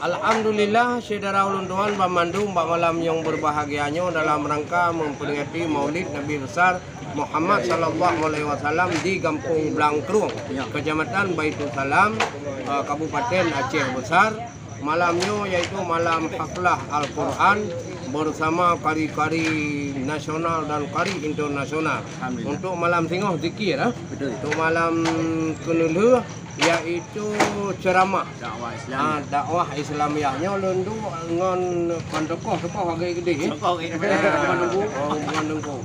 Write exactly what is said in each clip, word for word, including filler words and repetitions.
Alhamdulillah, syedara ulôn tuan banmandum, bak malam nyang berbahagia nyoe dalam rangka memperingati Maulid Nabi Besar Muhammad sallallahu alaihi wasallam di Gampông Blangkrueng, Kecamatan Baitussalam, eh, Kabupaten Aceh Besar. Malam nyoe yaitu malam haflah Al-Quran bersama kari-kari nasional dan kari internasional. Alhamdulillah. Untuk malam singoh zikir, eh. Betul. Untuk malam keunilheueh yaitu ceramah. Dakwah Islam. Ah, dakwah Islamiah. Nyoe lôn duek ngon kon tokoh-tokoh agak gede, eh. Tokoh, eh. Ah, oh, ngon tokoh.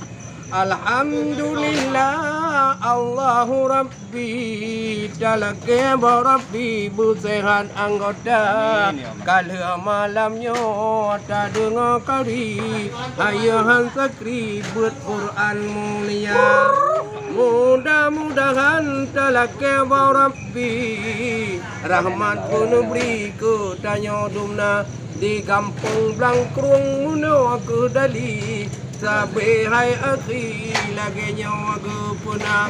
Alhamdulillah, Allahu Rabbi, talakée bak Rabbi beuseuhat anggota. Amin, ya Allah. Ka lheueh malam nyoe tadeungoe kari, hayeu han sakri beuet Quran mulia. Mudah-mudahan talakée bak Rabbi, rahmat peuneubri keu tanyoe dumna di Gampông Blangkrueng meunoe keu dali. Sabe hai akhi lagée nyoe geupeuna.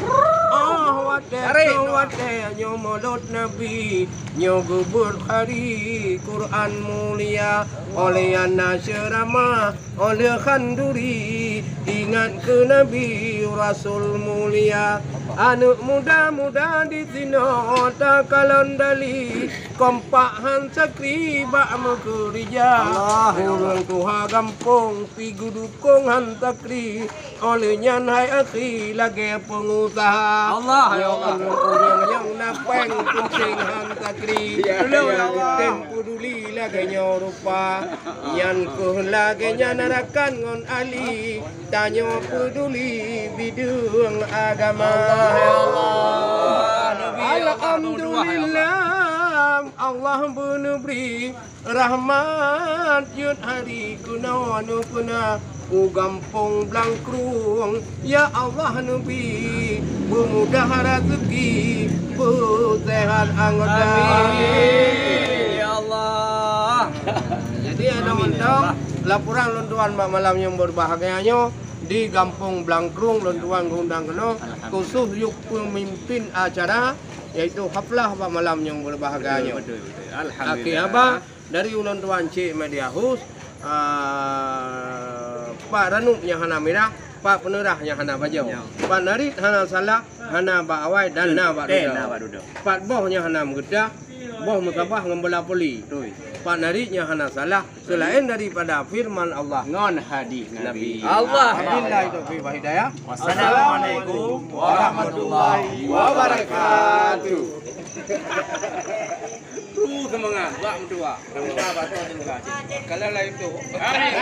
Oh watée, watée nyoe Maulud Nabi, nyoe geubeuet hari Quran mulia, oleh ana ceramah, oleh khanduri, ingat keu Nabi Rasul mulia. Aneuk muda-muda di sinoe takalon dali, kompak han sakri bak meukeurija. Allah. Ureuëng tuha gampông pi geudukong han sakri, oleh nyan hai akhi lagée peungusaha. Allah, ya Allah. Ureuëng-ureuëng nyang na péng peunteng han sakri. Ya, ya, ya. Tem peuduli lagée nyoe rupa. Nyan keuh lagée nyan rakan ngon ahli, tanyoe peuduli bideueng agama. Allah, ya Allah. Nabi, ya Allah, Alhamdulillah, Allah beuneubri rahmat jeuet hari keunoe neupeuna u Gampông Blangkrueng. Ya Allah neubri beumudah raseuki, beuseuhat anggota. Amin, ya Allah. Jadi, aneuk mantong, laporan lôn tuan bak malam nyang berbahagia nyoe di Gampông Blangkrueng lôn tuan geundang keunoe, khusus yôh peumimpin acara, yaitu haflah bak malam nyang berbahagia nyoe. Betul, betul, betul. Alhamdulillah. Akhé haba, dari ulôn tuan Cik Media House, ah, pat ranub nyang hana mirah, pat peuneurah nyang hana bajoe, pat narit hana salah, hana bak awai dan na bak dudoe. Pat boh nyang hana meugeutah, boh meusabah ngon bola poli. Pat narit nyang hana salah, seulaén daripada firman Allah ngon hadis Nabi. Allah. Wabillahi taufiq wal hidayah. Wassalamualaikum warahmatullahi wabarakatuh. Kru seumangat, bak meutuah. Ramita bak toh teuka. Kalau lain tu. Amin.